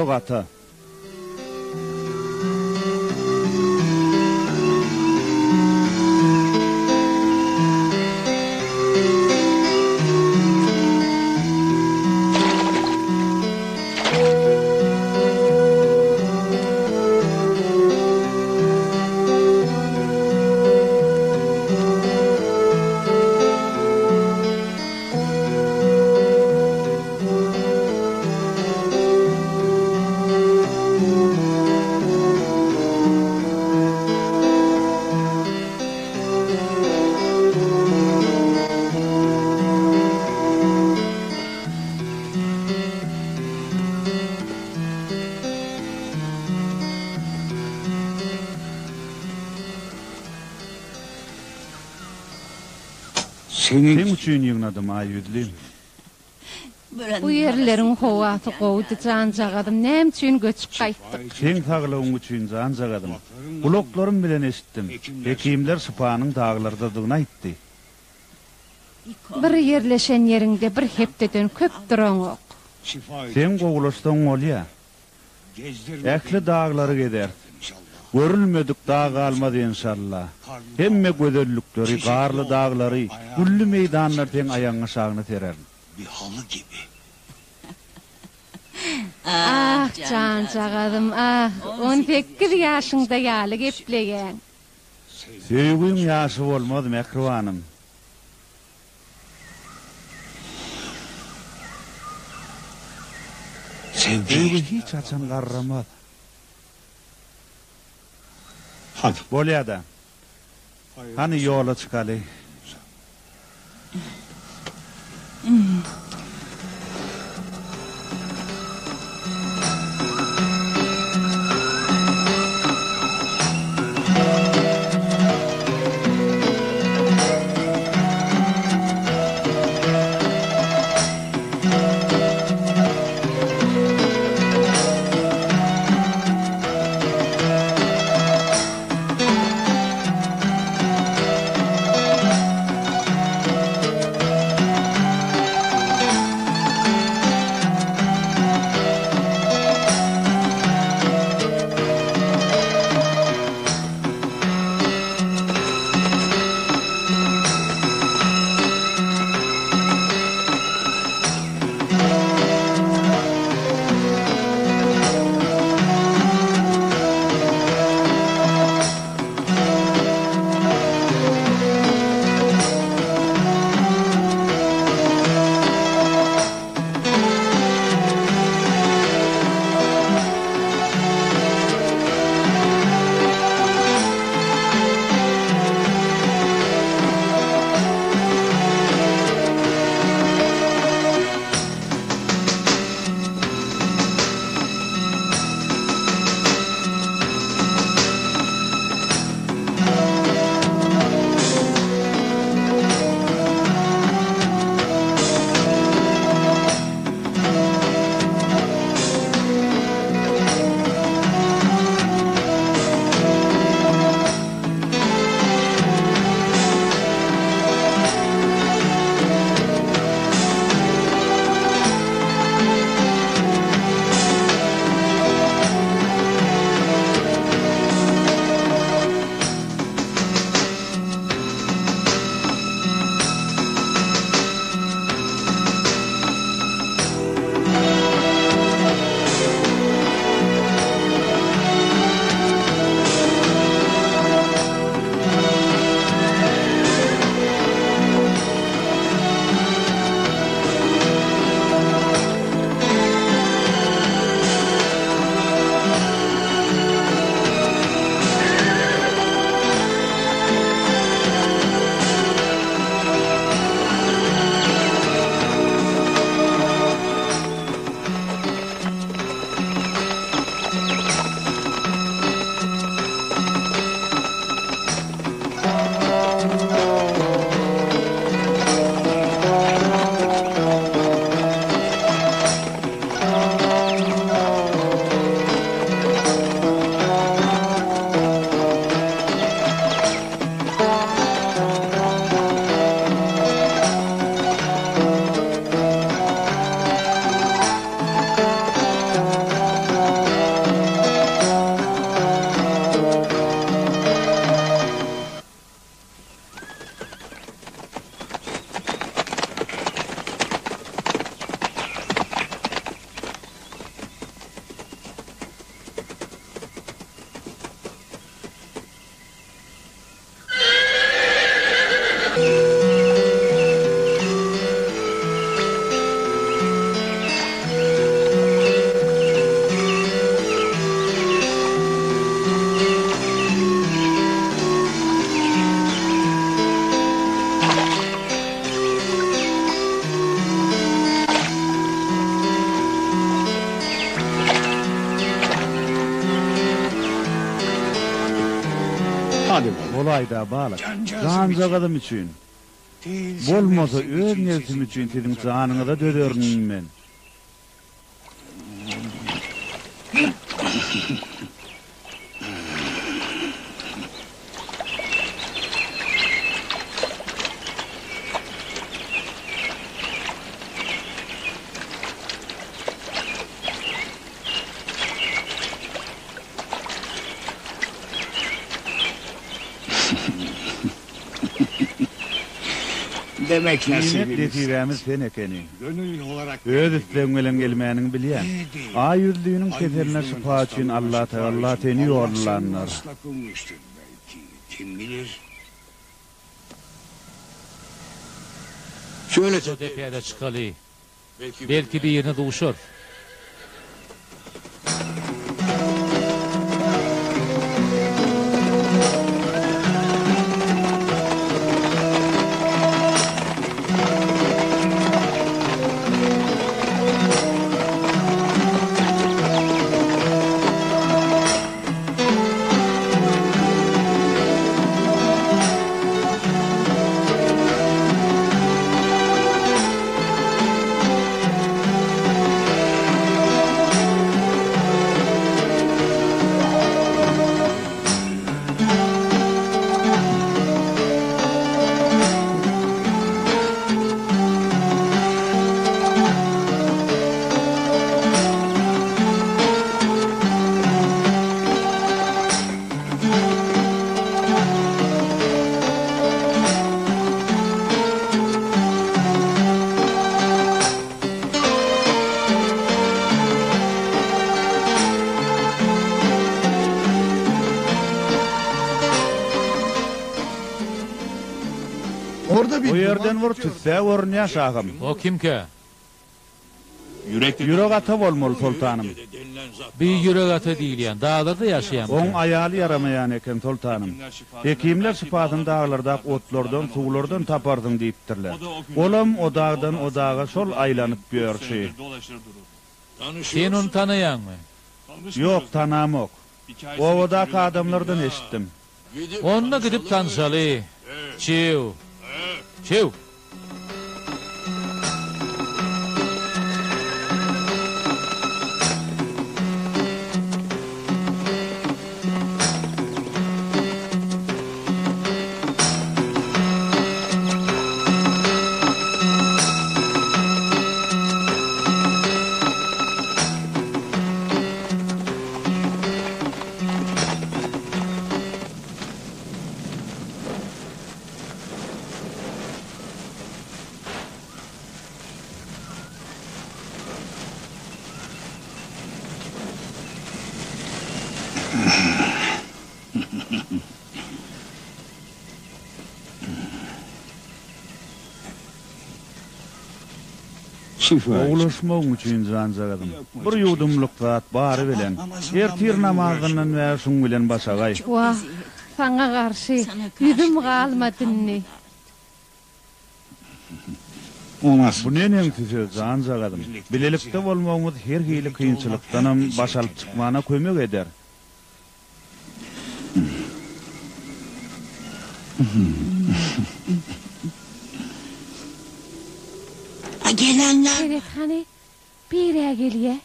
Ýok, ata. Seň üçin ýygnadym, aý ýüzlim. Bu ýerleriň howasy gowudy, janjagazym, näme üçin göçüp gaýtdyk? Seň saglygyň üçin, janjagazym. Gulaklarym bilen eşitdim. Hekimler şypanyň daglardadygyny aýtdy. Bir ýerleşen ýeriňde bir hepdeden köp duraňok. Sen gowulaşsaň bolýa. Ähli daglary gezeris. Görülmedik dag galmaz enşalla. Hemme gözellikleri, garly daglary, gülli meýdanlary seň aýagyň aşagyna sererin. Ah, janjagazym, ah, 18 ýaşyňda ýaly gepleýäň. Söýgiň ýaşy bolmaz, mähribanym. Söýgi hiç haçan garramaz. Bolýa-da. Hany ýola çykaly. Bolaý-da, balyk. Janjagazym üçin. Bolmasa, öz nebsim üçin siziň janyňyza dözerin men. Diýmek nesibämiz sen ekeniň. Öz islegiň bilen gelmäniňi bilýän. Aý ýüzliniň keseline şypa üçin Allatagalla seni ýollandyr. Şu depäde çykaly. Belki birine duşarys. Bu ýerden bir tüsse görünýär, şahym. O kimkä? Ýürek ata bolmaly, soltanym. Bi ýürek ata diýilýän, daglarda ýaşaýanmyka? Oň aýaly ýaramaýan eken, soltanym. Hekimler şypasyny daglardaky otlardan, suwlardan taparsyň diýipdirler. Olam o dagdan o daga şol aýlanyp ýörşi. Sen ony tanaýaňmy? Ýok, tanamok. Obadaky adamlardan eşitdim. Onda gidip tanşaly. Çew! Çew! Gowulaşmagyň üçin janjagazym, bir ýuwdumlyk zat bary bilen, ertir namazyndan bäri şuň bilen başagaý. Wah, saňa garşy ýüzüm galmady indi. Bu neneňsi söz, janjagazym? Bilelikde bolmagymyz her hili kynçylykdanam baş alyp çykmana kömek eder. Seret hany, bir-ä gelýä.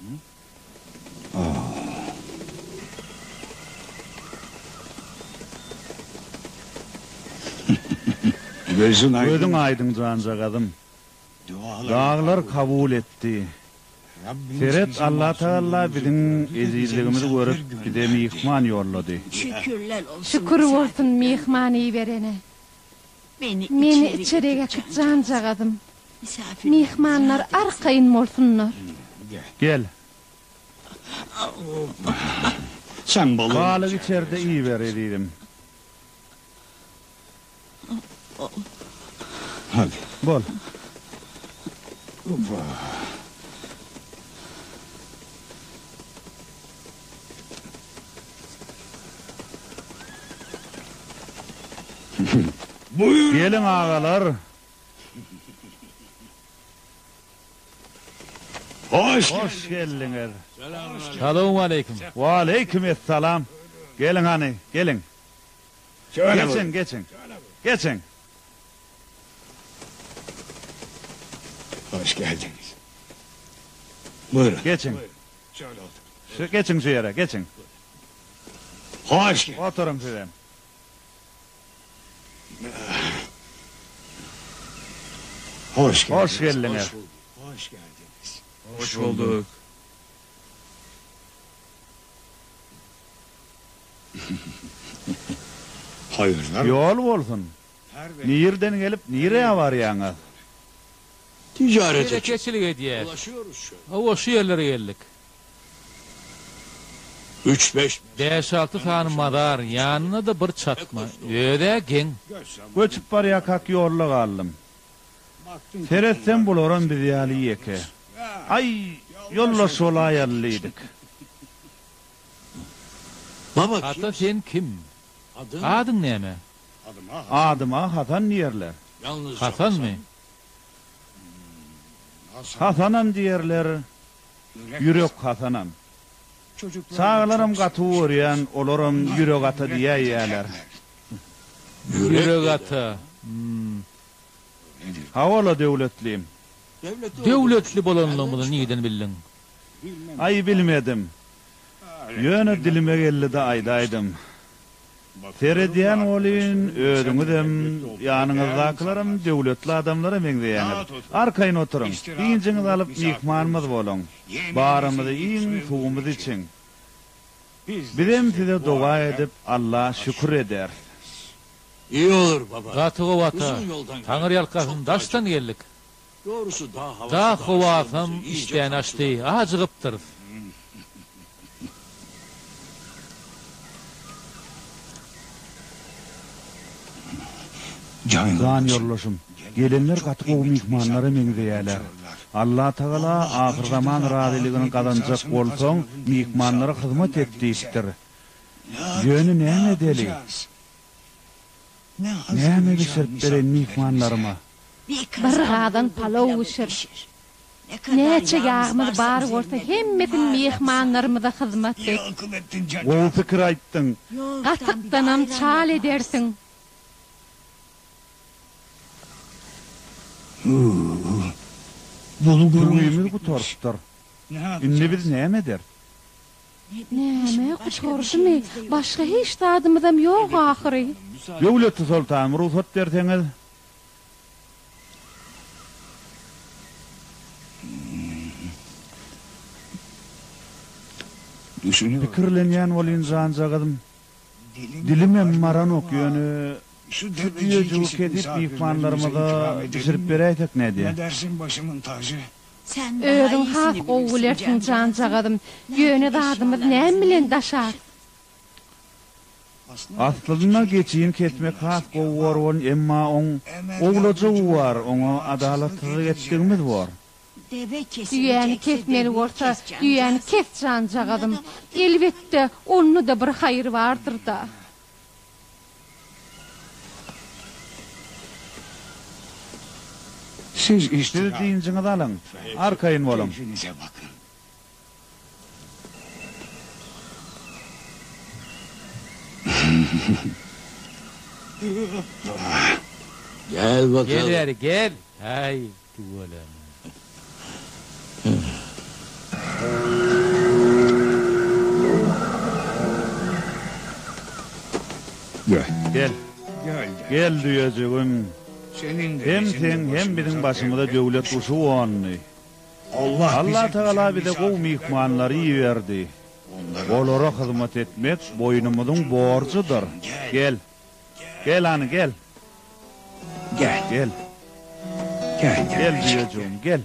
Gözüň aýdyň janjagazym. Daglar kabul etdi. Seret Allatagalla biziň ejizligimizi görüp bize myhman ýollady. Şükür bolsun myhman iberene. Meni içerik äkit janjagazym. Myhmanlar arkaýyn bolsunlar. Gel. Balygy içerde iýiber ezizim. Bol. Geliň agalar. Hoş geldiňiz. Salowmaleýkim. Waleýkim essalam. Geliň hany, geliň. Geçiň, geçiň. Geçiň. Hoş geldiňiz. Buyurun. Geçiň. Şu geçiň şu ýere, geçiň. Hoş geldiniz. Oturyň sizem. Hoş geldiniz. Hoş geldiňiz. Hoş geldiniz. Hoş bulduk. Haýyrlar. Ýol bolsun. Nirden gelip, nirä barýaňyz? Ticaret için. Telekeçilik edýäs. Hawa, şu ýerlere geldik. Üç-beş. Bäş-alty sany mazar, ýanynda-da bir çatma. Öz-ä geň. Göçüp barýarkak ýolda galdym. Seretsem bularam biz ýaly ýeke. Aý, ýoldaş bolaýaly diýdik. Baba Ata sen kim? Adyň näme? Adyma Hasan diýerler. Hasanmy? Hasanam diýerler, Ýürek Hasanam. Çagalaram gaty görýän, olaram Ýürek ata diýäýýäler. Ýürek ata. Hum. Hawa-la, döwletlim. Döwletli bolanlygymyzy nirden bildiň? Aý, bilmedim. Ýöne dilime geldi-de aýdaýdym. Seredýän welin, özüňizem, ýanyňyzdakylaram döwletli adamlara meňzeýäňiz. Arkaýyn oturyň, dynjyňyzy alyp myhmanymyz boluň. Barymyzy iýiň, suwumyzy içiň. Bizem size doga edip, Alla şükür ederis. Gaty gowy ata. Taňyrýalkasyn daşdan geldik. Dag howasam işdäni açdy, ajygypdyrys. Jan ýoldaşym, gelenler gaty gowy myhmanlara meňzeýärler. Allatagala ahyrzaman razylygyny gazanjak bolsaň, myhmanlara hyzmat et diýipdir. Ýöne näme edeli? Näme bişirip bereýin myhmanlaryma? Bir gazan palaw bişir. Näçe ýagymyz bar bolsa hemmesini myhmanlarymyza hyzmat et. Gowy pikir aýtdyň. Gatykdanam çal edersiň. Tüwimiz gutarypdyr. Indi biz näme ederis? Näme, gutardymy? Başga hiç zadymyzam ýok ahyry. Döwletli soltanym, rugsat berseňiz. Pikirlenýän bolýyn janjagazym. Dilimem baranok, ýöne şu düýejigi kesip myhmanlarymyza bişirip beräýsek nädýä? Özüň has gowy bilersiň janjagazym, ýöne zadymyz näme bilen daşar? Aslynda geçini kesmek has gowy bor boln emma oň owlajygy bar oňa adalatsyzlyk etdigimiz bor. Düýäni kesmeli bolsa düýäni kes janjagazym, elbetde onda-da bir haýyr bardyr-da. Siz dynjyňyzy alyň, arkaýyn boluň. Gel bakalym. Gel bäri gel. Häý, tüweleme. Gel. Gel düýejigim. Hem seň, hem biziň başymyza döwlet guşy gondy. Allatagala bize gowy myhmanlary iberdi. Olara hyzmat etmek boýnumyzyň borjudyr. Gel. Gel hany, gel. Gel. Gel düýejigim, gel.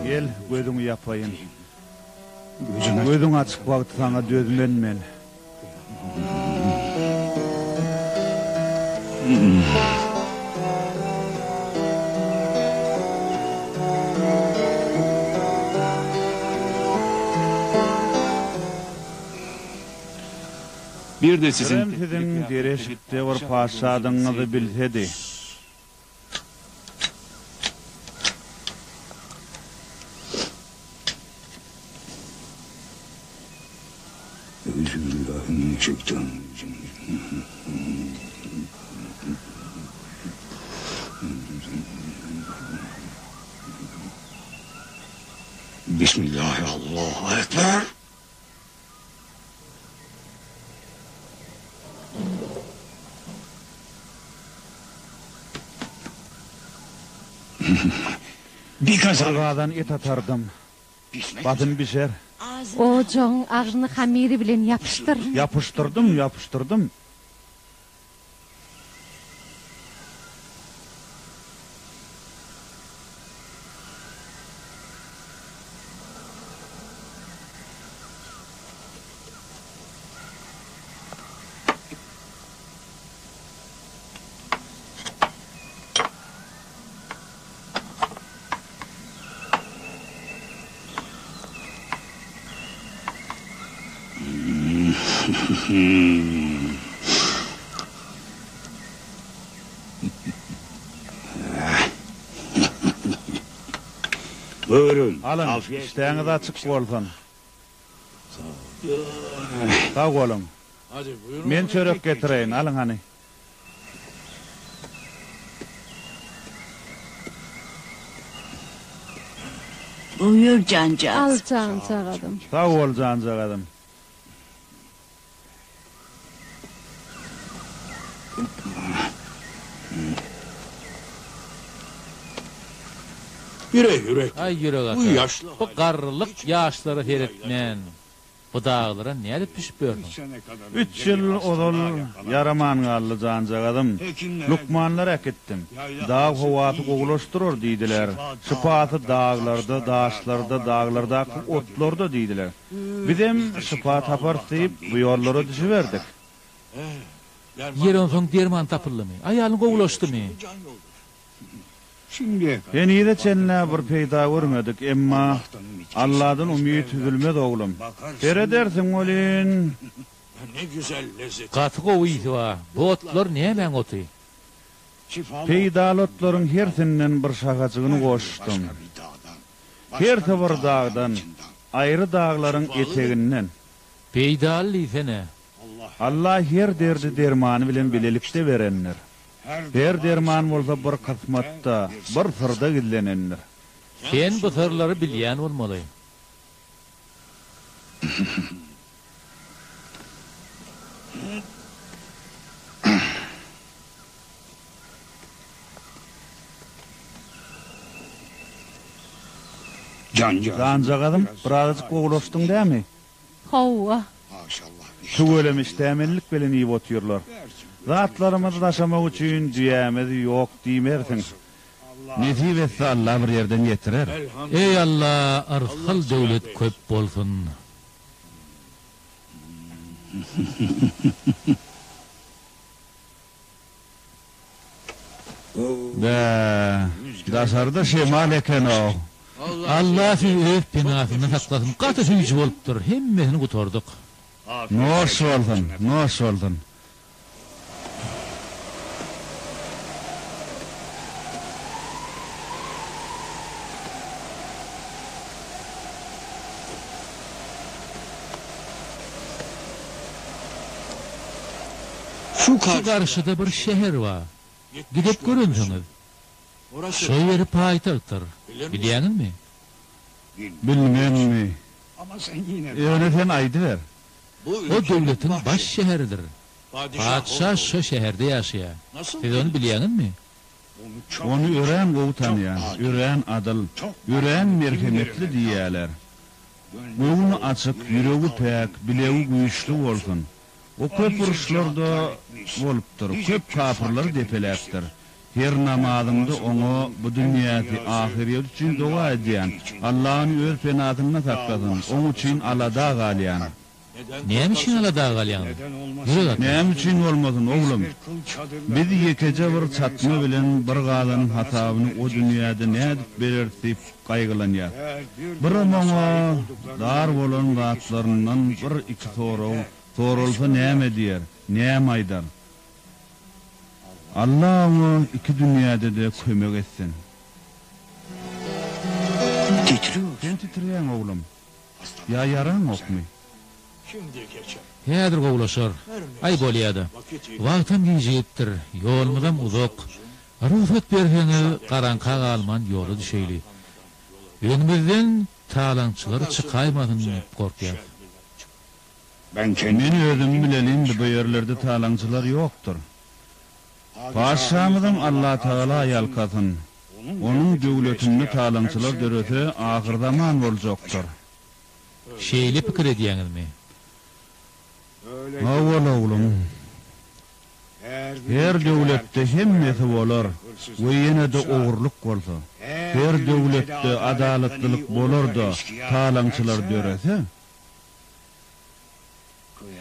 Gel, gözüňi ýapaýyn. Gözüň açyk wagty saňa dözmen men. Bir de sizin Birem siziň dereşikde bir patyşadygyňyzy bilsedi. Bismillahi Allahu Ekber. Bir gazan et atardym. Basym bişer. Ojagyň agzyny hamyry bilen ýapyşdyr. Ýapyşdyrdym, ýapyşdyrdym. Buyurun. Alyň, işdäňiz açyk bolsun. Sag boluň. Men çörek getireýin, alyň hany. Buýur janjagazym. Al janjagazym. Sag bol janjagazym. Ýürek ýürek. Aý ýürek ata. Bu garrylyk ýaşlara seretmän. Bu daglara nädip düşüp ýörsüň? Üç ýyl ozal ýaraman galdy janjagazym. Lukmanlara äkitdim. Dag howasy gowulaşdyrar diýdiler. Şypasy daglarda, daşlarda, daglardaky otlarda diýdiler. Bizem şypa taparys diýip, bu ýollara düşüberdik. Ýeri onsoň derman tapyldymy? Aýalyň gowulaşdymy? Henize çenli bir peýda görmedik, emma Alladan umyt üzülmez oglum. Seredersiň welin. Gaty gowy ysy bar. Bu otlar nämäň oty? Peýdaly otlaryň hersinden bir şahajygyny goşdum. Hersi bir dagdan, aýry daglaryň eteginden. Peýdaly diýsene. Allah her derdi dermany bilen bilelikde berendir. Her derman bolsa bir kysmatda, bir syrda gizlenendir. Sen bu syrlary bilýän bolmaly. Janjagazym, birazajyk gowulaşdyň dämi? Hawa. Tüweleme işdämenlik bilen iýip otyrlar. Zatlarymyzy daşamak üçin düýämiz ýok diýmersiň. Nesip etse Alla bir ýerden ýetirer. Eý Alla yrsgal döwlet köp bolsun. Bä, daşarda şemal eken-ow. Alla sizi öz penasynda saklasyn gaty süýji bolupdyr hemmesini gutardyk. Noş bolsun, noş bolsun. Şu garşyda bir şäher bar. Gidip görensiňiz. Şo ýeri paýtagtdyr. Bilýäňizmi? Bilmenmi. Ýöne sen aýdyber. O döwletiň baş şäheridir. Patyşa şo şäherde ýaşaýar. Siz ony bilýäňizmi? Ony örän gowy tanýan, örän adyl, örän merhemetli diýýäler. Göwni açyk, ýüregi päk, bilegi güýçli bolsun. O köp uruşlarda bolupdyr, köp kapyrlary depeläpdir. Her namazyňda oňa bu dünýäsi, ahyrýeti üçin doga edýän. Alla ony öz penasynda saklasyn, oň üçin alada galýan. Näme üçin alada galýaňyz? Ýürek ata. Näme üçin bolmasyn, oglum? Biz ýekeje bir çatma bilen bir gazanyň hasabyny o dünýäde nädip bereris diýip gaýgylanýas. Birem oňa dar bolan zatlaryndan bir-iki sorag. Soralsa näme diýer, näme aýdar? Alla oňa iki dünýäde-de kömek etsin. Sen titreýäň, oglum. Ýa ýaraňokmy? Häzir gowulaşar. Aý, bolýa-da. Wagtam gijigipdir, ýolumyzam uzak. Rugsat berseňiz, garaňka galman ýola düşeýli. Öňümizden talaňçylar çykaýmasyn diýip gorkýas. Men özüm bilelim bu ýerlerde talaňçylar ýokdur. Patyşamyzam Allatagala ýalkasyn. Onuň döwletinde talaňçylar dörese ahyrzaman boljakdyr. Şeýle pikir edýäňizmi? Hawa oglum. Her döwletde hemmesi bolar we ýene-de ogurlyk bolsa. Her döwletde adalatlylyk bolar-da talaňçylar dörese.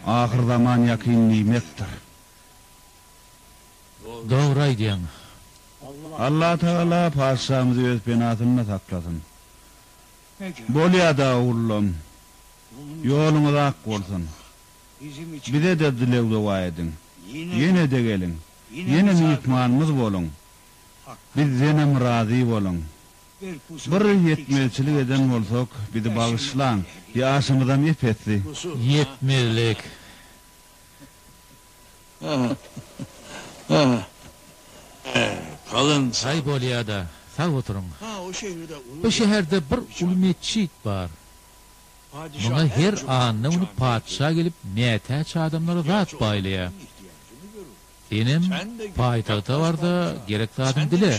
Ahyrzaman ýakyn diýmekdir. Dogry aýdýaň. Allatagala patyşamyzy öz penasynda saklasyn. Bolýa-da ogullam. Ýoluňyz ak bolsun. Bize-de dileg-doga ediň. Ýene-de geliň. Ýene myhmanymyz boluň. Bizdenem razy boluň. Bir ýetmezçilik eden bolsak, bizi bagyşlaň. Ýaşymyzam ep-esli. Ýetmezlik. Aý bolýa-da, sag oturyň. Bu şäherde bir uly metjit bar. Muňa her anna güni patyşa gelip mätäç adamlara zat paýlaýar. Senem paýtagta bar-da, gerek zadyňy dile.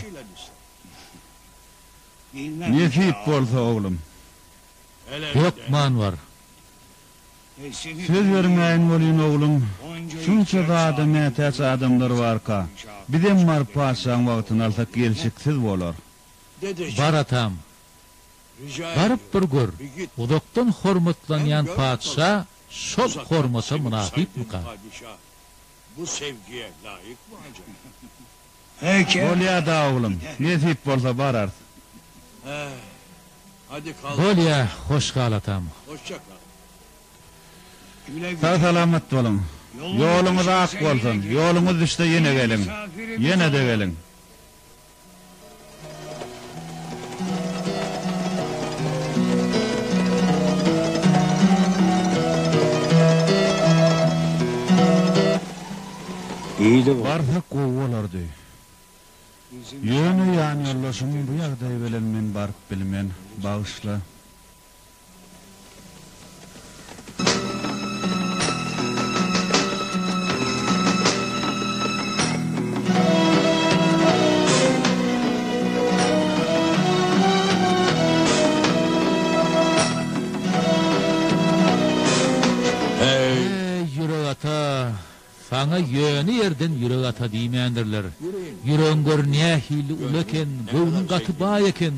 Nesip bolsa, oglum. Hökman bar. Söz bermäýin welin, oglum, şunça zada mätäç adamlar barka, bizem baryp patyşaň wagtyny alsak gelşiksiz bolar. Bar atam. Baryp bir gör, uzakdan hormatlanýan patyşa şol hormata mynasypmyka? Bolýa-da, oglum, nesip bolsa bararys. Bolýa, hoş gal atam. Sag-salamat boluň. Ýoluňyz ak bolsun. Ýoluňyz düşse ýene geliň. Ýene-de geliň. Barsak gowy bolardy. Ýöne ýanýoldaşymyň bu ýagdaýy bilen men baryp bilmen. Bagyşla. Eý, ýürek ata, saňa ýöne ýerden ýürek ata diýmändirler. Ýüregiň gör nähili uly eken, göwnüň gaty baý eken.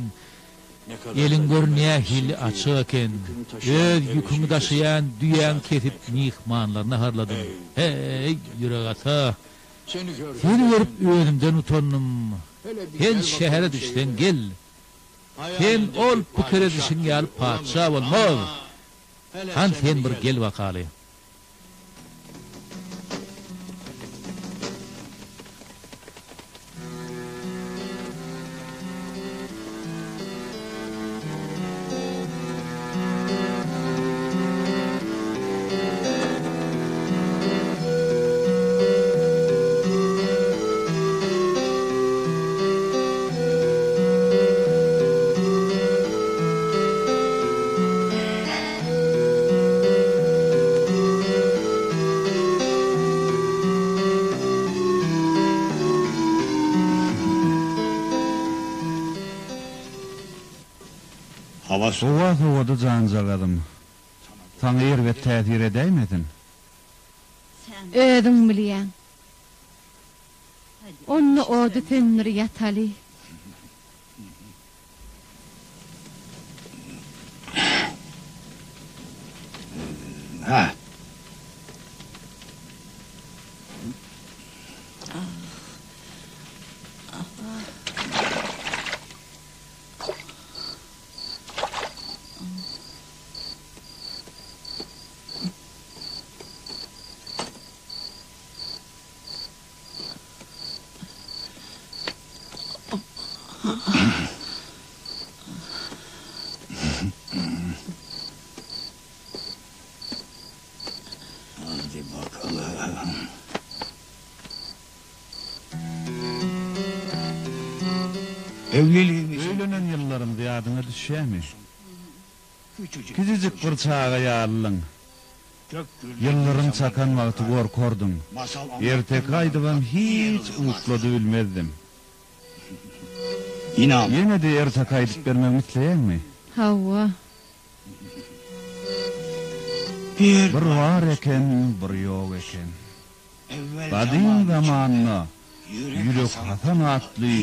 Eliň gör nähili açyk eken. Öz ýüküňi daşaýan düýäňi kesip myhmanlary naharladyň. Heý, ýürek ata! Seni görüp özümden utandym. Sen şähere düşseň gel. Sen ol pikir edişiň ýaly patyşa bolmaz. Han sen bir gel bakaly. Howa sowady janjagazym. Saňa erbet täsir edäýmesin. Özüň bilýäň. Onda ody söndür ýataly. Öýlenen ýyllarymyz ýadyňa düşýärmi? Kiçijik bir çaga ýalydyň. Ýyldyrym çakan wagty gorkardyň. Erteki aýdybam hiç ukladybilmezdim. Ýene-de erteki aýdyp bermegimi isleýäňmi? Hawa. Bir bar eken, bir ýok eken. Gadym zamanda Ýürek Hasan atly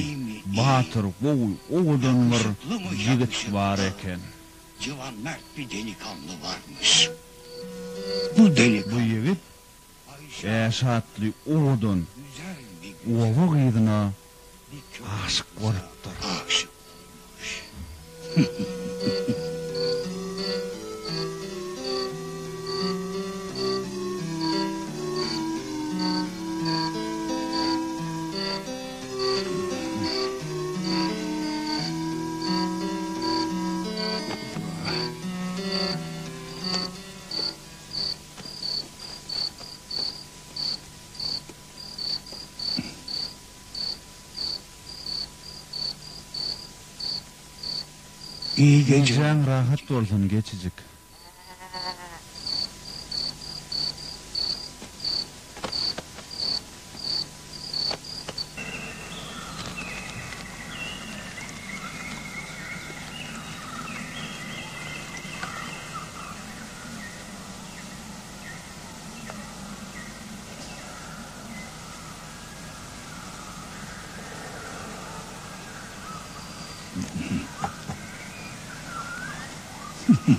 batyr, gowy, owadan bir ýigit bar eken. Bu ýigit Äşe atly owadan oba gyzyna aşyk bolupdyr. Gijäň rahat bolsun geçijik.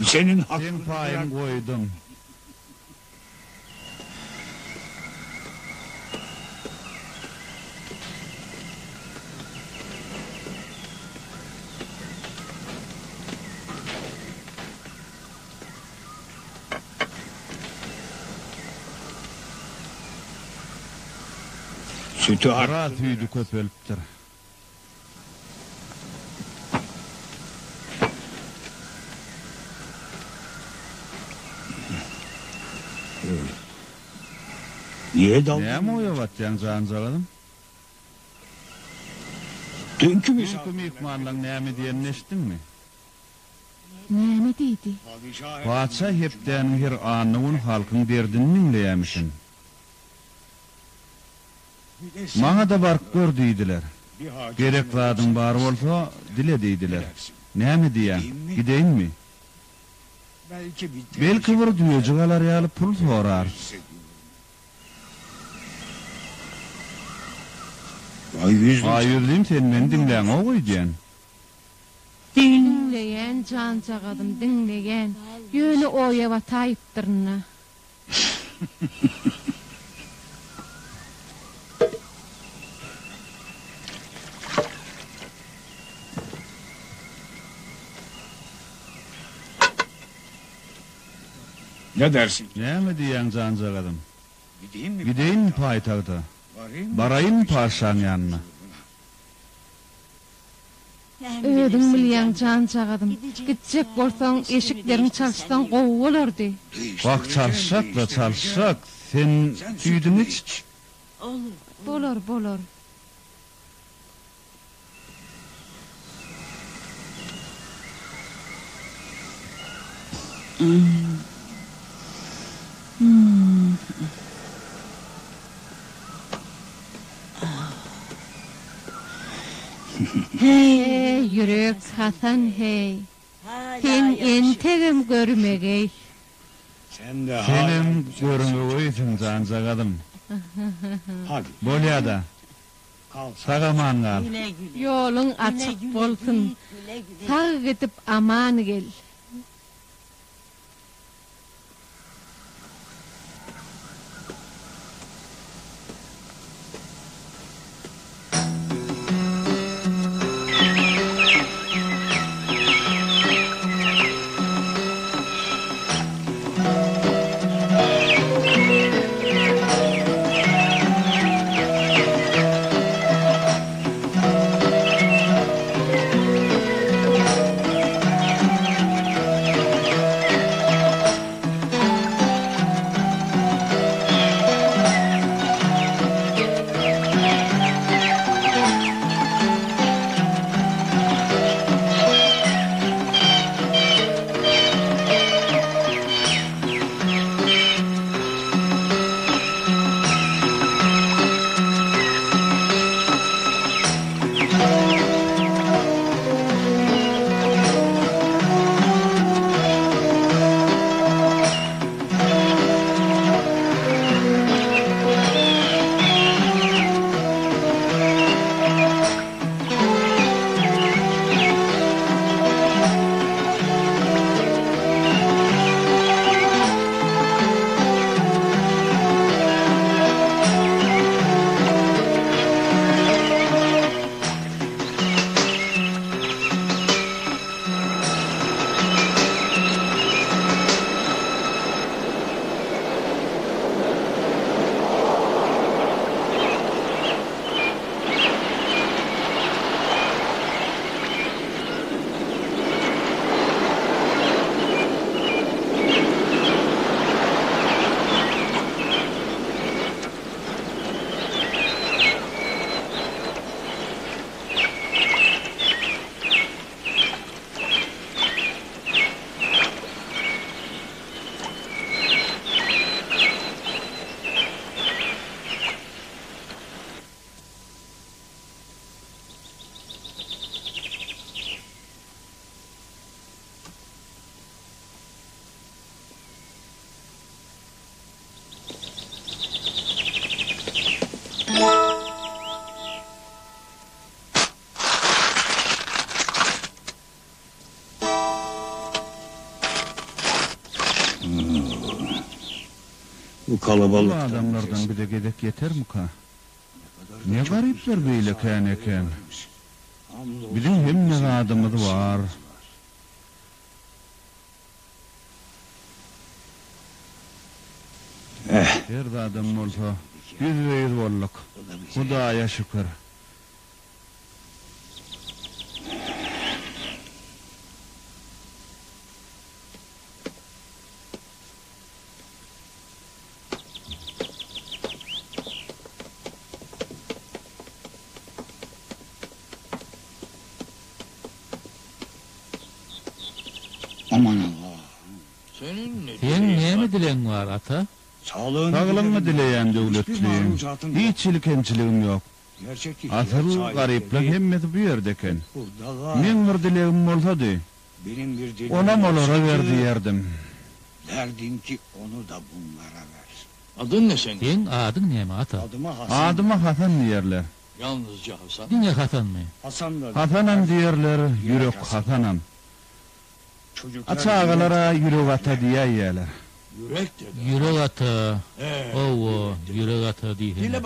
Seň Seň paýyň goýdum. Süti Biraz süýdi köpelipdir. Näme oýa batýaň janjagazym? Düýnki Düýnki myhmanlaň näme diýenini eşitdiňmi? Näme diýdi? Patyşa hepdäniň her anna güni halkyň derdini diňleýämişin. Maňa-da baryp gör diýdiler. Gerek zadyň bar bolsa, dile diýdiler. Näme diýýäň, gideýinmi? Belki bir düýejik alar ýaly pul sorarys. Aýýüzlim sen meni diňläňok öýdýän. Diňleýän janjagazym, diňleýän. Ýöne oýa bataýypdyryn-da. Näme diýýäň janjagazym? Gideýinmi paýtagta? Baraýynmy patyşaň ýanyna? Özüň bilýäň janjagazym. Gitjek bolsaň, eşikleriňi çalyşsaň gowy bolardy. Wah, çalyşjak-la, çalyşjak. Sen süýdüňi iç. Bolar, bolar. Heý, ýürek Hasan, heý! Sen entegem görmegeý. Senem görmegeýsiň, janjagazym. Bolýa-da. Sag-aman gal. Ýoluň açyk bolsun. Sag gidip, aman gel. Bu Bu kalabalıktan adamlardan bize gezek ýetermika? Ne garyplar beýle kän eken. Biziň hemme zadymyz bar. Her zadam bolsa ýüzbe-ýüz bolduk. Hudaýa şükür. Aman Allahym. Seň näme dilegiň bar, ata? Saglygyňy dileýän döwletlim. Hiç hili kemçiligim ýok. Asyl garyplaň hemmesi bu ýerde eken. Meň bir dilegim bolsady, onam olara ber diýerdim. Seň adyň näme, ata? Adyma Hasan diýerler. Diňe Hasanmy? Hasanam diýerler, Ýürek Hasanam. A çagalara Ýürek ata diýäýýäler. Ýürek ata, hawa, Ýürek ata diýsene.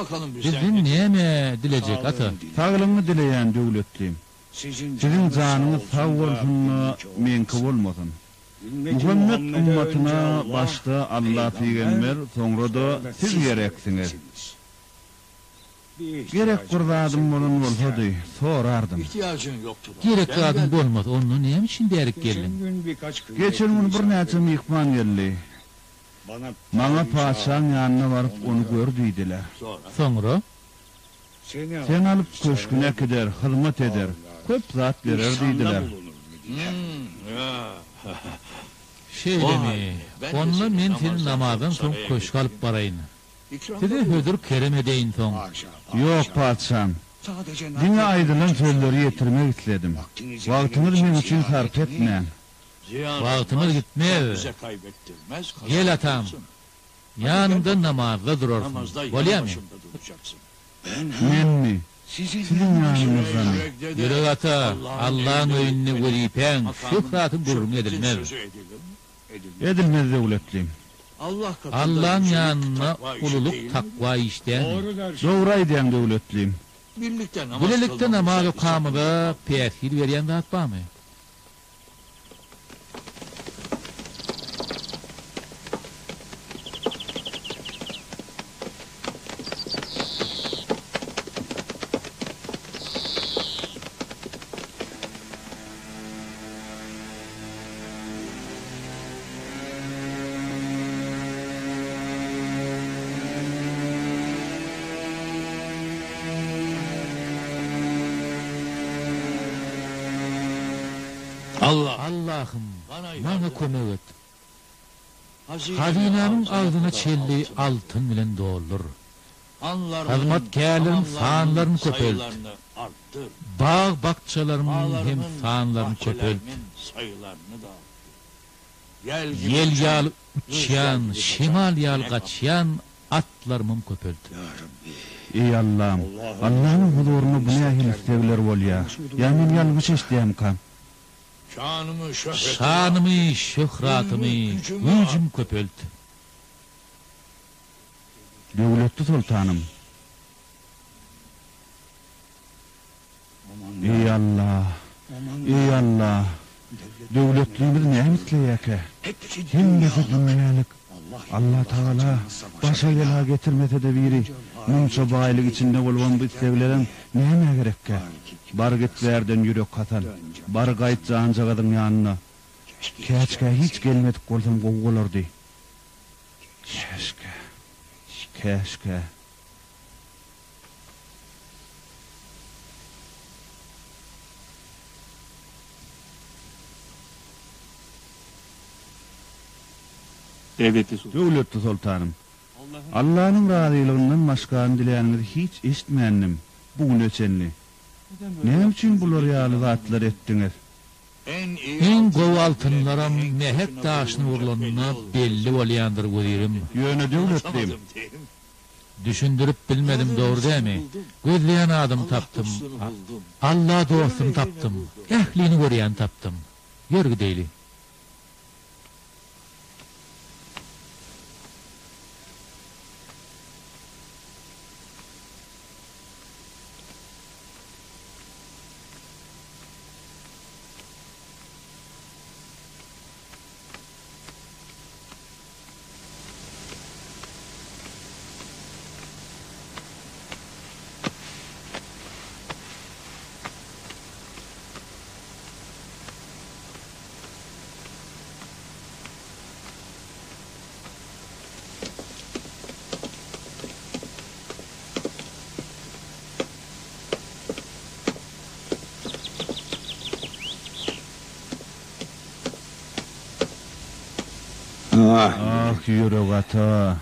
Bizden näme dilejek, ata? Saglygyňy dileýän, döwletlim. Siziň janyňyz sag bolsun-da, meňki bolmasyn. Muhammet ymmatyna başda Alla pygamber, soňra-da siz gereksiňiz. Gerek bir zadym bolan bolsady, sorardym. Gerek zadyň bolmasa, onda näme üçin bärik geldiň? Geçen gün birnäçe myhman geldi. Maňa patyşaň ýanyna baryp, ony gör diýdiler. Soňra? Seni alyp köşgüne äkider, hyzmat eder, köp zat berer diýdiler. Şeýlemi? Onda men seni namazdan soň köşge alyp baraýyn. Size hödür-kerem edeýin soň. Ýok, patyşam. Diňe aýdylan sözleri ýetirmek isledim. Wagtyňyzy meň üçin sarp etmäň. Wagtymyz gitmez. Gel, atam. Ýanymda namazda durarsyň. Bolýamy? Menmi? Siziň ýanyňyzdamy? Ýürek ata, Allaň öýünde wezipäň, şöhratyň gürrüňi edilmez. Edilmez döwletlim. Allaň ýanynda ululyk takwa iş dälmi? Dogry aýdýaň döwletlim. Bilelikde namaz okamyza päsgel berýän zat barmy? Allahym, maňa kömek et. Hazynamyň agzyna çenli altyn bilen doldur. Hyzmatkärleriň sanlaryny köpelt. Bag-bakjalarymyň hem sanlaryny köpelt. Ýel ýaly uçýan, şemal ýaly gaçýan atlarymam köpelt. Eý Allam! Allanyň huzurynda bu nähili islegler bolýar? Ýa men ýalňyş eşidýämikam? Şanymy, şöhratymy, güýjümi köpelt. Döwletli soltanym! Eý Alla! Eý Alla! Döwletlimiz näme isleýärkä? Hemmesi dünýälik. Allatagala başa bela getirmese-de biri, munça baýlyk içinde bolubam bu isleglerem nämä gerekkä? Bar git bärden ýürek Hasan. Bar gaýt janjagazyň ýanyna. Käçkä hiç gelmedik bolsam gowy bolardy. Käşgä. Käşgä. Döwletli soltanym, Allanyň razylygyndan başgany diläniňizi hiç eşitmändim bu güne çenli. Näme üçin bular ýaly zatlar etdiňiz? Iň gowy altynlaram mähek daşyna urlanda belli bolýandyr wezirim. Ýöne döwletlim. Düşündirip bilmedim dogry dämi? Gözleýän adymy tapdym. Alla dostuny tapdym. Ählini görýäni tapdym. Ýör gideýli. Ah, ýürek ata.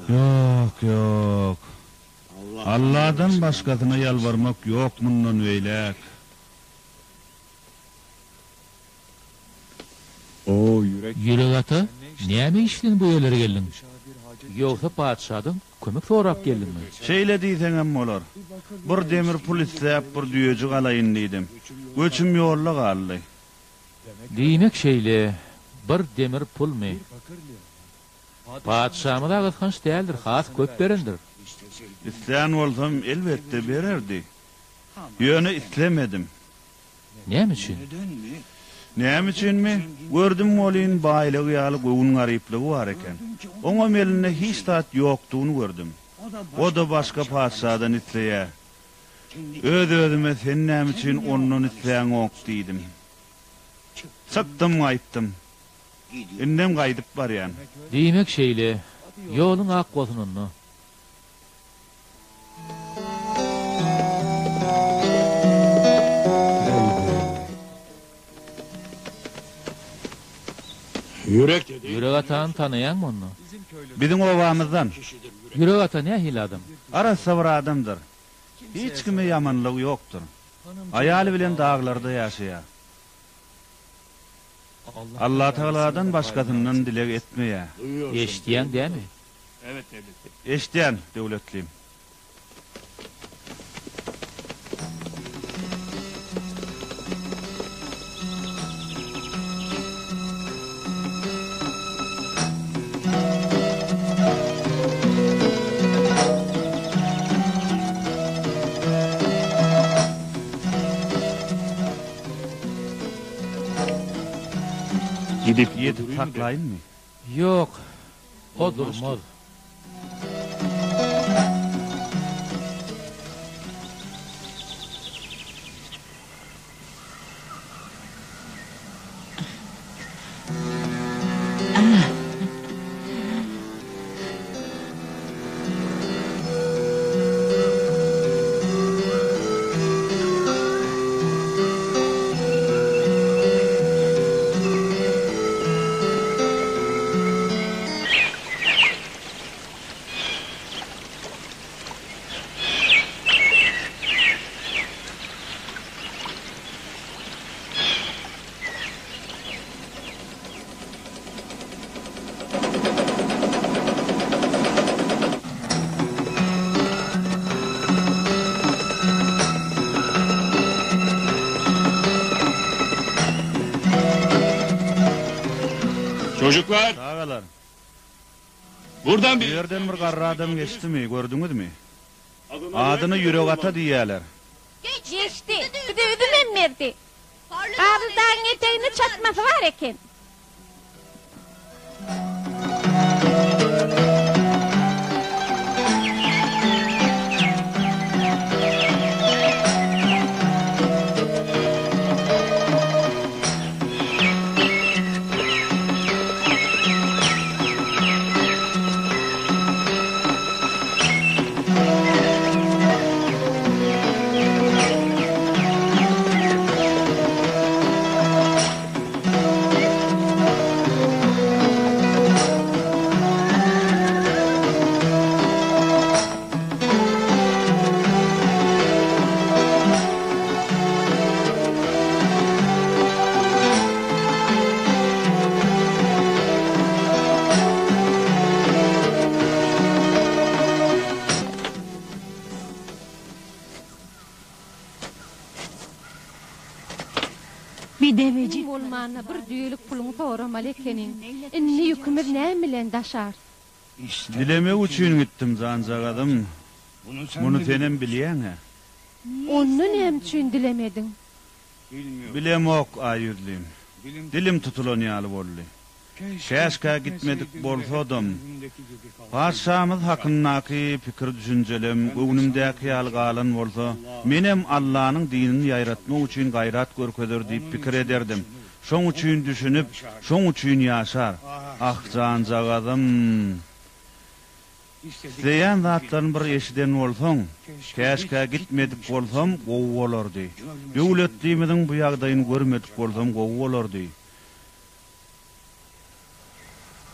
Ýok, ýok. Alladan başgasyna ýalbarmak ýok mundan beýläk. Ýürek ata, näme iş bilen bu ýerlere geldiň? Ýogsa patyşadan kömek sorap geldiňmi? Şeýle diýseňem bolar. Bir demir pul isläp bir düýejik alaýyn diýdim. Göçüm ýolda galdy. Diýmek şeýle, bir demir pulmy? Patyşamyz-a gysganç däldir, has köp berendir. Islän bolsam, elbetde, bererdi. Ýöne islemedim. Näme üçin? Näme üçinmi? Gördüm welin, baýlygy ýaly göwün garyplygy bar eken. Oňam elinde hiç zat ýokdugyny gördüm. O-da başga patyşadan isleýär. Öz-özüme sen näme üçin ondan isläňok diýdim. Çykdym gaýtdym. Indem gaýdyp barýan. Diýmek şeýle. Ýoluň ak bolsun onda. Ýürek atany tanaýaňmy onda? Biziň obamyzdan. Ýürek ata nähili adam? Arassa bir adamdyr. Hiç kime ýamanlygy ýokdur. Aýaly bilen daglarda ýaşaýar. Allatagaladan başgasyndan dileg etmeýär. Eşidýäň dämi? Eşidýän, döwletlim. Gidip Ýetip saklaýynmy? Ýok, o durmaz. Çocuklar! Çagalar! Buradan Bu ýerden bir garry adam geçdimi, gördüňizmi? Adyna Ýürek ata diýýäler. Geçdi. Bize üzümem berdi. Garly dagyň eteginde çatmasy bar eken. Bir Iň bolmanda bir düýelik puluňy soramaly ekeniň. Indi ýükümiz näme bilen daşarys? Dilemek üçin gitdim, janjagazym. Muny senem bilýäň-ä. Onda näme üçin dilemediň? Bilemok, Aýýüzlim. Dilim tutulan ýaly boldy. Käşgä gitmedik bolsadym. Patyşamyz hakyndaky pikir-düşünjelem göwnümdäki ýaly galan bolsa, menem Allanyň dinini ýaýratmak üçin gaýrat görkezer diýip pikir ederdim. Şoň üçin düşünip, şoň üçin ýaşar. Ah, janjagazym! Isleýän zatlaryny bir eşiden bolsaň, käşgä gitmedik bolsam gowy bolardy. Döwletlimiziň bu ýagdaýyny görmedik bolsam gowy bolardy.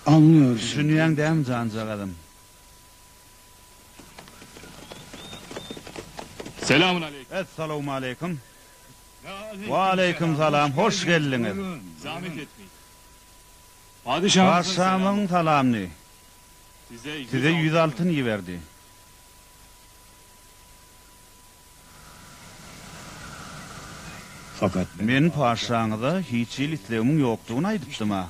Anlıyorsun. Düşünýäň dämi janjagazym? Selamun aleýkum. Essalawmaleýkum. Waleýkim salam, hoş geldiňiz. Zahmet etmeyin. Patyşamyzyň Patyşamyzyň salamyny. Size 100 altyn iberdi. Men patyşaňyza hiç hili islegimiň ýokdugyny aýdypdym-a.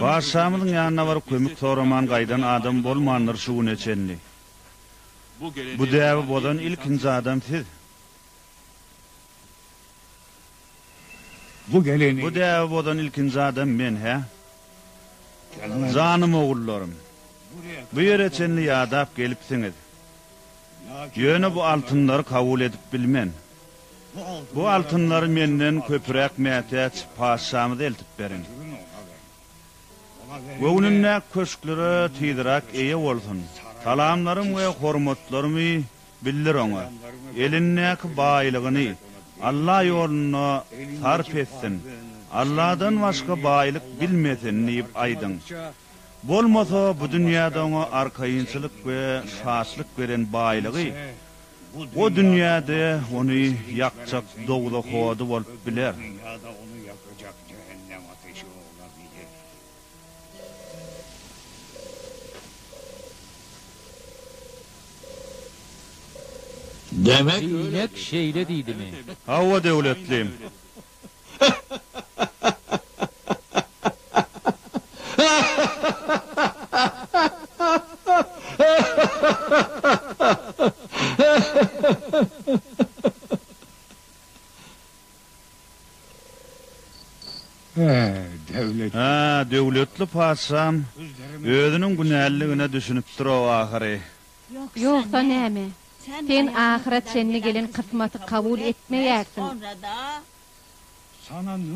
Patyşamyzyň ýanyna baryp kömek soraman gaýdan adam bolmandyr şu güne çenli. Bu däbi bozan ilkinji adam siz. Bu däbi bozan ilkinji adam men, hä? Janym ogullarym! Bu ýere çenli ýadap gelipsiňiz. Ýöne bu altynlary kabul edip bilmen. Bu altynlary menden köpüräk mätäç patyşamyza eltip beriň. Göwnündäki köşklere tizräk eýe bolsun. Salamlarym we hormatlarymy bildir oňa. Elindäki baýlygyny Alla ýolunda sarp etsin. Alladan başga baýlyk bilmesin diýip aýdyň. Bolmasa bu dünýäde oňa arkaýynçylyk we şatlyk beren baýlygy o dünýäde ony ýakjak dowzah ody bolup biler. Diýmek, şeýle diýdimi? Hawa, döwletlim. Hä, döwletli patyşam özüniň günäliligine düşünipdir-ow ahyry. Ýogsa näme? Sen ahyra çenli gelen kysmaty kabul etmeýärsiň.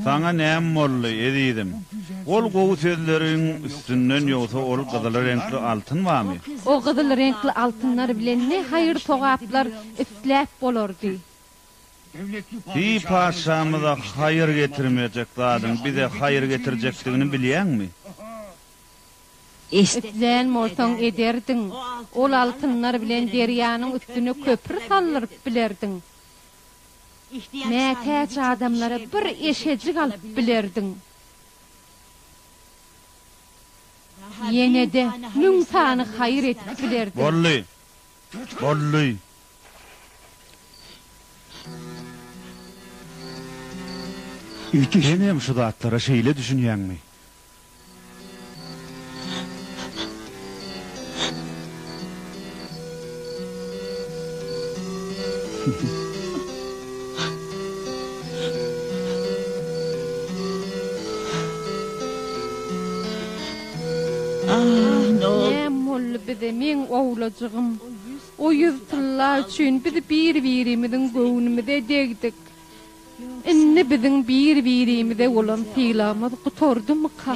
Saňa näme boldy, ezizim? Ol gowy sözleriň üstünden ýogsa ol gyzyl reňkli altyn barmy? O gyzyl reňkli altynlar bilen ne haýyr-sogaplar isläp bolardy? Bi patyşamyza haýyr getirmejek zadyň bize haýyr getirjekdigini bilýäňmi? Islän bolsaň ederdiň, ol altynlar bilen derýanyň üstüne köpri saldyryp bilerdiň. Mätäç adamlara bir eşejik alyp bilerdiň. Ýene-de müň sany haýyr edip bilerdiň. Boldy! Boldy! Senem şu zatlara şeýle düşünýäňmi? Näme boldy bize, meň owlajygym? O ýüz tylla üçin biz bir-birimiziň göwnümize degdik. Indi biziň bir-birimize bolan sylagymyz gutardymyka?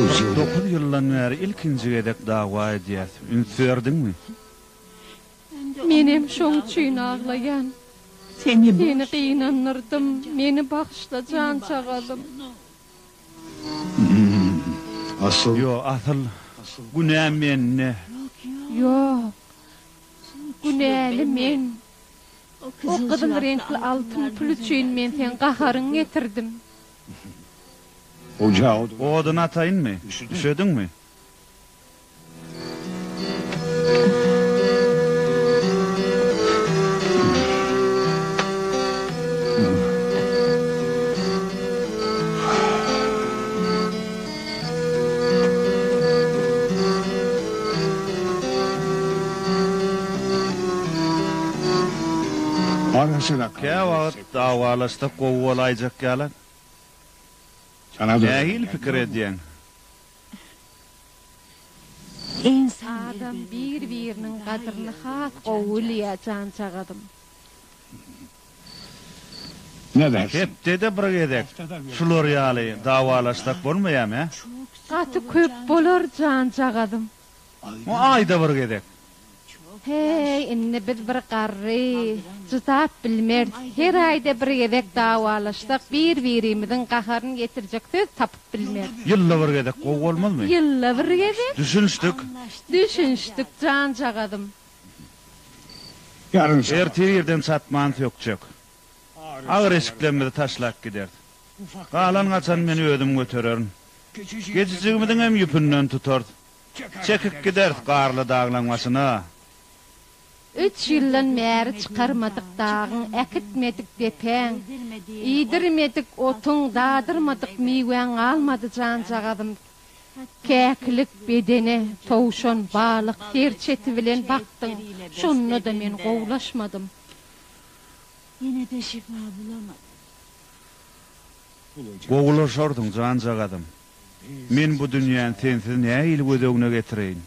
49 ýyldan bäri ilkinji gezek dawa edýäs. Üns berdiňmi? Menem şoň üçin aglaýan. Seni gynandyrdym. Meni bagyşla janjagazym. Ýok, asyl günä mende. Ýok, günäli men. O gyzyl reňkli altyn pul üçin men seň gaharyňy getirdim. Odun ataýynmy? Üşediňmi? Käwagt dawalaşsak gowy bolaýjak ýaly. Nähili pikir edýäň? Adam bir-biriniň gadryny has gowy bilýär, janjagazym. Hepdede bir gezek şular ýaly dawalaşsak bolmaýamy, hä? Gaty köp bolar janjagazym. O aýda bir gezek. Heý, indi biz bir garry, jydap bilmeris. Her aýda bir gezek dawalaşsak, bir-birimiziň gaharyny getirjek söz tapyp bilmeris. Ýylda bir gezek gowy bolmazmy? Ýylda bir gezek? Düşünişdik. Düşünişdik, janjagazym. Ertir irden çatman sökjek. Agyr eşiklerimizi taşlap gideris. Galan-gaçany men özüm götererin. Geçijigimiziňem ýüpünden tutarys. Çekip gideris garly daglaň başyna. Üç ýyldan bäri çykarmadyk dagyň, äkitmedik depäň, iýdirmedik otuň, dadyrmadyk miwäň galmady janjagazym. Käkilik, bedene, towşan, balyk, serçe eti bilen bakdyň, şonda-da men gowulaşmadym. Ýene-de şypa bulamadym. Gowulaşarsyň, janjagazym. Men bu dünýäni sensiz nähili göz öňüne getireýin?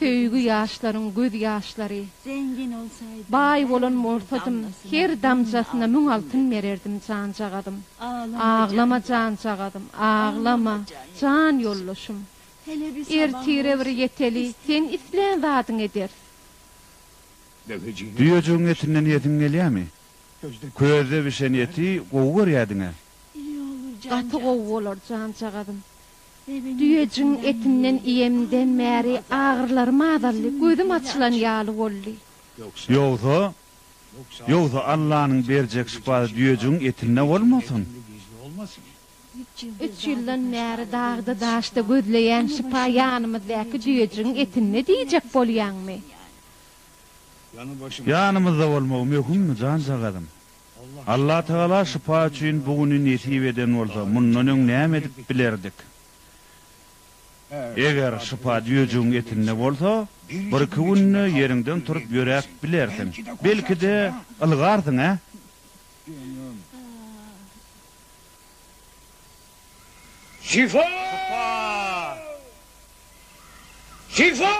Söýgi ýaşlaryň göz ýaşlary. Baý bolan bolsadym, her damjasyna müň altyn bererdim, janjagazym. Aglama, janjagazym, aglama, jan ýoldaşym. Ertire bir ýeteli, sen islän zadyňy ederis. Düýejigiň etinden iýesiň gelýärmi? Közde bişen eti gowy görýädiň-ä. Gaty gowy bolar, janjagazym. Düýejigiň etinden iýemden bäri agyrylarym azaldy, gözüm açylan ýaly boldy. Ýogsa, ýogsa Allanyň berjek şypasy düýejigiň etinde bolmasyn? Üç ýyldan bäri dagda-daşda gözleýän şypa ýanymyzdaky düýejigiň etinde diýjek bolýaňmy? Ýanymyzda bolmagy möhümmi, janjagazym? Allatagala şypa üçin bu güni nesip eden bolsa, mundan öň näme edip bilerdik? Eger şypa düýejigiň etinde bolsa, birki günde ýeriňden turup ýöräp bilersiň. Belki-de, ylgarsyň, ä? Şypa! Şypa!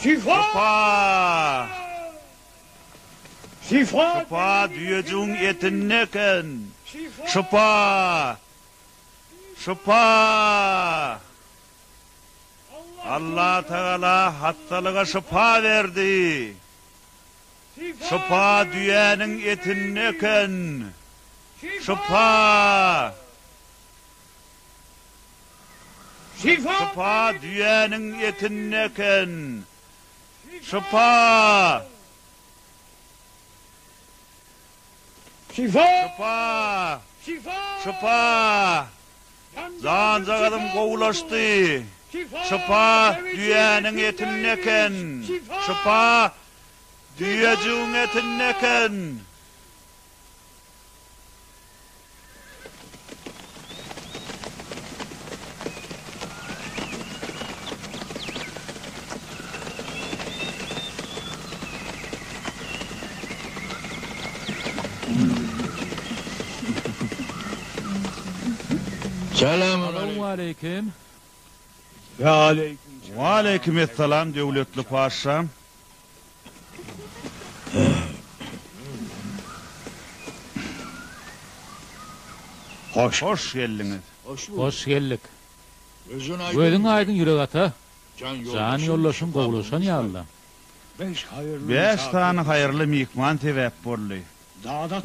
Şypa! Şypa düýejigiň etinde eken! Şypa! Şypa! Allatagala hassalyga şypa berdi. Şypa düýäniň etinde eken. Şypa! Şypa düýäniň etinde eken. Şypa! Şypa! Şypa! Janjagazym gowulaşdy. Şypa düýäniň etinde eken. Şypa düýejigiň etinde eken. Salowmaleýkim. Waleýkim essalam döwletli paşşam. Hoş geldiňiz. Hoş geldik. Gözüň aýdyň ýürek ata. Jan ýoldaşyň gowulaşan ýaly-la. Bäş sany haýyrly myhman sebäp boldy.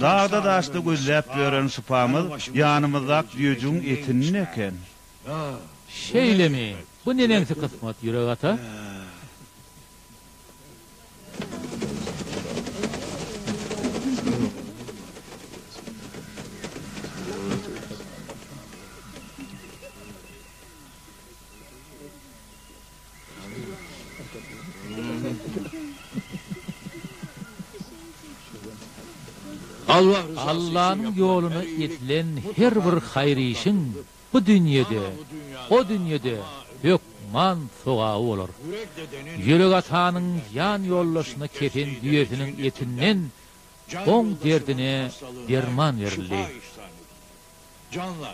Dagda-daşda gözläp ýören şypamyz ýanymyzdak düýejigiň etinde eken. Şeýlemi? Bu neneňsi kysmat, ýürek ata? Allanyň ýoluna edilen her bir haýyr işiň bu dünýede, o dünýede hökman sogaby bolar. Ýürek atanyň ýan ýoldaşyna kesen düýesiniň etinden oň derdine derman berildi.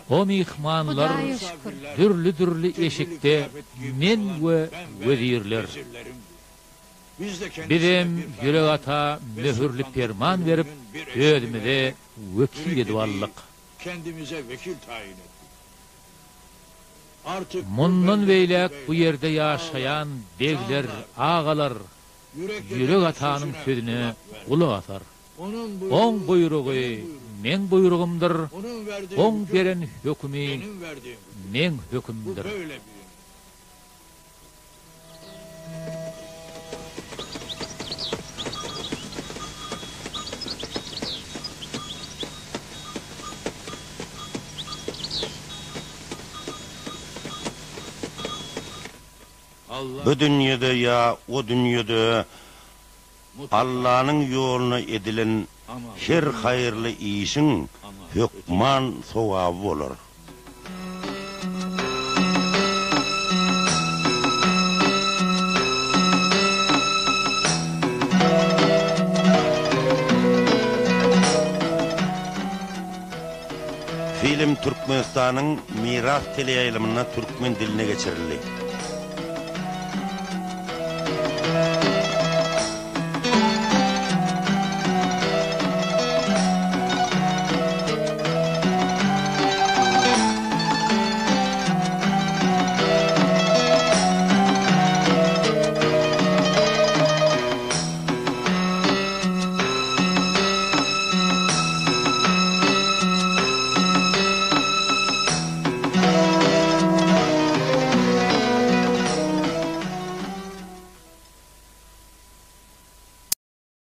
O myhmanlar Hudaýa şükür. dürli-dürli eşikde men we wezirler. Bizem Ýürek ata möhürli perman berip, özümize wekil edip aldyk. Mundan beýläk bu ýerde ýaşaýan begler, agalar Ýürek atanyň sözüne gulak asar. Oň buýrugy meň buýrugymdyr, oň beren hökümi meň hökümimdir. Bu dünýede ýa o dünýede Allanyň ýoluna edilen her haýyrly işiň hökman sogaby bolar. Film Türkmenistanyň Miras teleýaýlymynda türkmen diline geçirildi.